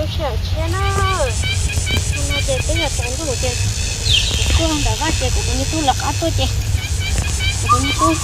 Sij hawm tshiab na, no ces twb yog tsaus ntuj ces kuv tuaj ntawm vaj ces kuv tus me tub lawv qab tuaj ces kuv tus me tub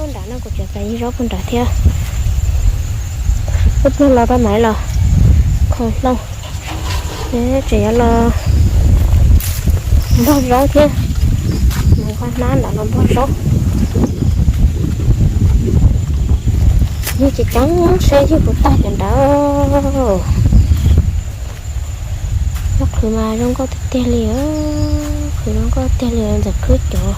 Nram no kuv tseem pais yug zaub puag nrad thiab. Ib pliag los rau mam los kho hlau, tseem yuav los npog zaub thiab. Mus nqa hnab nram los npog zaub. Yug tsis ceev siab yug puas tag cov nrad. Zaub qhwv mas zoo nkauj tiag tiag li, qhwv zoo nkauj tiag li ntxawm khwb cov.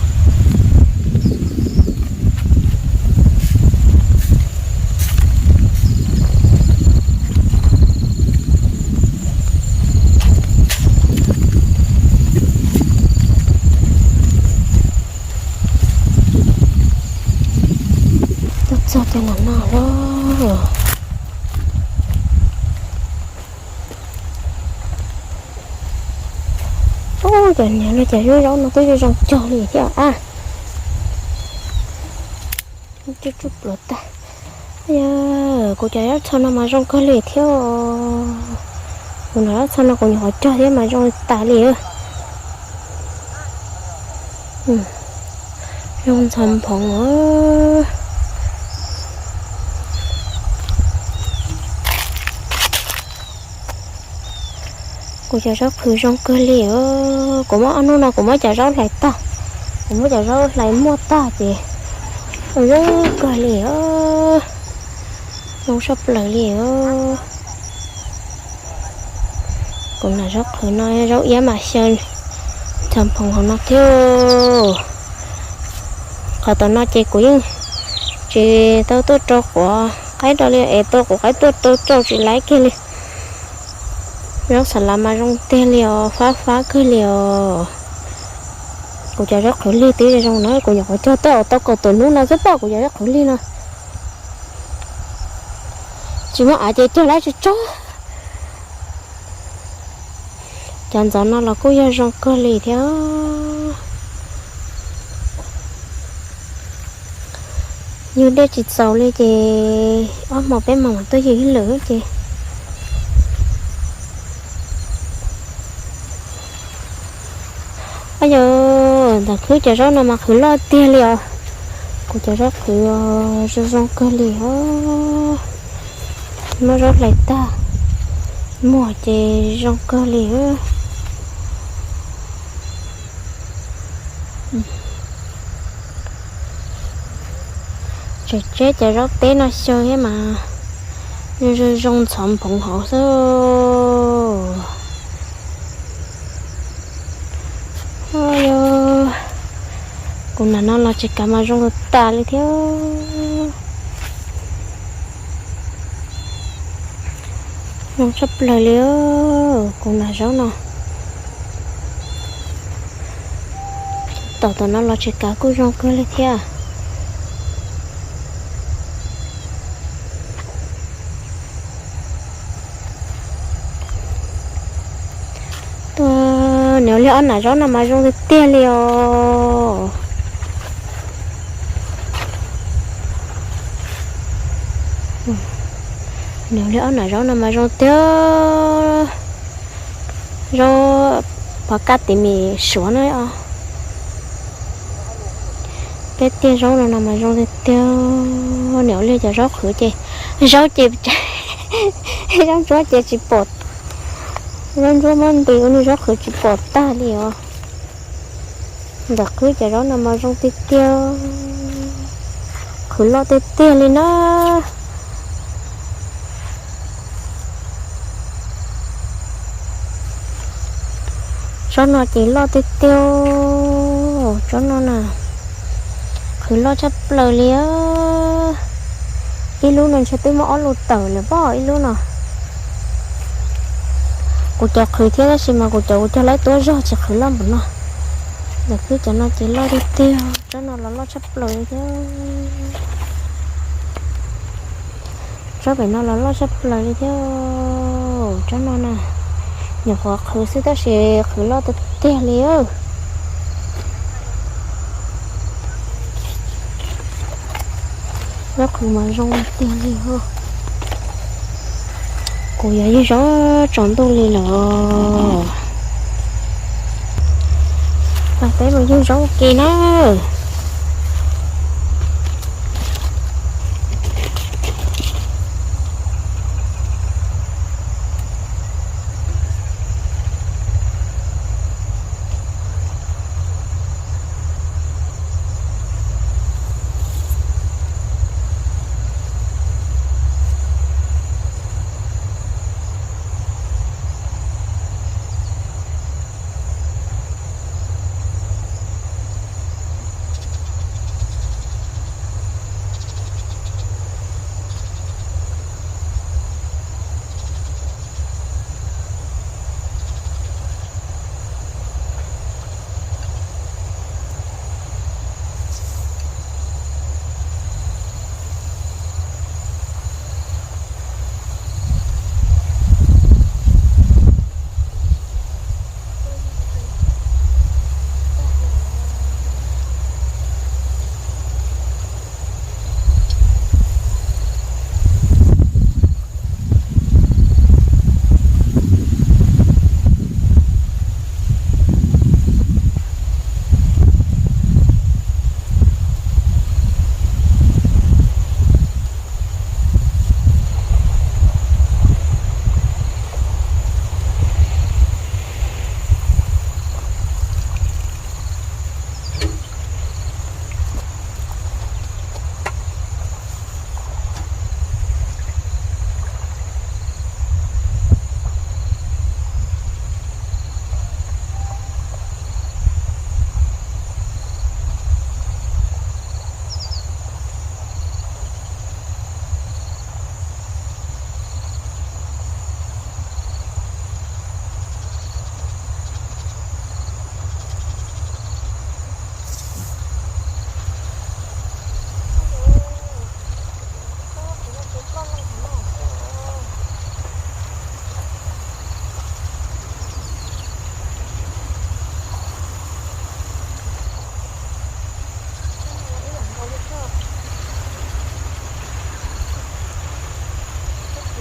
Tuaj txog cov nram no lawm. Ub, cov niam no cov zaub no twb zoo zoo cog li thiab a. Tsuj tsuj pluav tag. Yog kuv cov zaub txhua no mas zoo kawg li thiab. Kuv nram zaub txhua no kuv nyuam qhuav cog thiab mas zoo tas li. Zoo ntxhov nphoov. Kuv cov zaub qhwv zoo kawg li. Kuv muab ob hnub no kuv muab cov zaub hlais tag, kuv muab cov zaub hlais muag tag ces zoo kawg li, zoo saj plaws li. Kuv nram zaub qhwv no zaub iab mas xyaw ntxhov nphoov hauv no thiab. Qhov tom no ces kuv yeej tsis tau tuaj rau quav qaib rau li es tau quav qaib tuaj rau rau tsis laib kiag li. Zaub xav lav mas zoo tiag li os, fab fab kawg li os. Kuv cov zaub qhwv lig twb zoo na, kuv nyuam qhuav cog tau tau kaum tawm hnub no xwb pom kuv cov zaub qhwv lig no. Tsis muaj av ces cog lawm tsis tsaug. Cov ntxov no los kuj yog zoo kawg li thiab. Yug dej tsis txaus li ces ob hmos peb hmos mam tuaj yug ib lwm ces. Ab yos, ntawm khwb cov zaub no mas qhwv loj tiag li os. Kuv cov zaub qhwv zoo zoo kawg li os. Muab zaub hlais tag muag ces zoo kawg li. Tseem tseb cov zaub teb no xyaw thiab mas zoo zoo ntxhov nphoov hauv xwb. Kuv nram no los tseem kav mas zoo tas li thiab. Zoo tshaj plaws li kuv nram zaub no. Tom tom no los tseem kav kuj zoo kawg li thiab. Tuaj, niam ua li ob nram zaub no mas zoo tiag tiag li os. Niam ua li ob nram zaub no mas zoo tiag. Zaub pov kaj tiv mis suav na. Peb tiag zaub no no mas zoo tiag tiag. Niam ua li cov zaub qhwv ces, zaub ces, zaub ntsuab ces tsis pom, zaub ntsuab muab nti ua li zaub qhwv tsis pom tag li os. Ntawm khwb cov zaub no mas zoo tiag tiag, qhwv loj tiag tiag li na. Tsob no ces loj tiag tiag, tsob no na, qhwv loj tshaj plaws li. Ib lub no ntshe twb muaj ob lub tawm lawm pob, ib lub no. Kuv cov qhwv thiab tab sis mas kuv cov kuv cog laib tuab zog tsis qhwv loj npaum no. Ntawm peb cov no ces loj tiag tiag, tsob no los loj tshaj plaws li thiab. Tsob pem no los loj tshaj plaws li thiab. Tsob no na, nyuam qhuav qhwv xwb tab sis qhwv loj tiag tiag li. Zaub qhwv mas zoo tiag li. Kuv yuav yug zaub tsaus ntuj li lawm. Peb mus yug zaub ua ke na.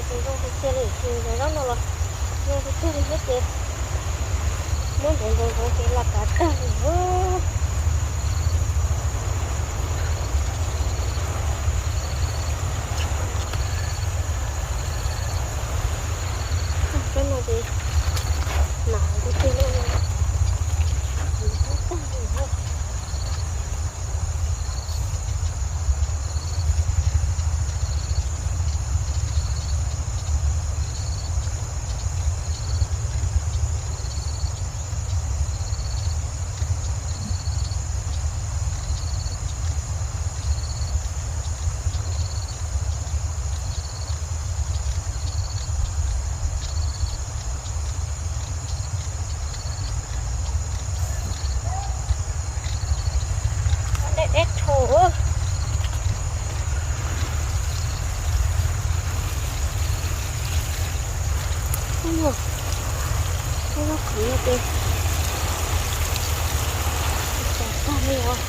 Tus zoo tiag tiag li, tus zaub no los zoo tiag tiag li thiab ces muab ntxuav ntxuav ntxuav ces los kav tag li. Tsob no ces hnav tiag tiag li. Deb deb rhu. Ub, ub, qhwv no ces tag li os.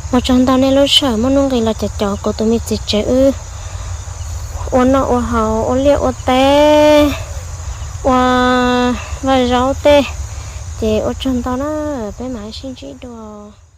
Ua tsaug ntau nej lub sij hawm muaj nuj nqis los cov cov kuv tus me txiv tsev wb ua noj ua haus, ua liaj ua teb, ua vaj zaub tej. Ces ua tsaug ntau na, peb mam sib ntsib dua.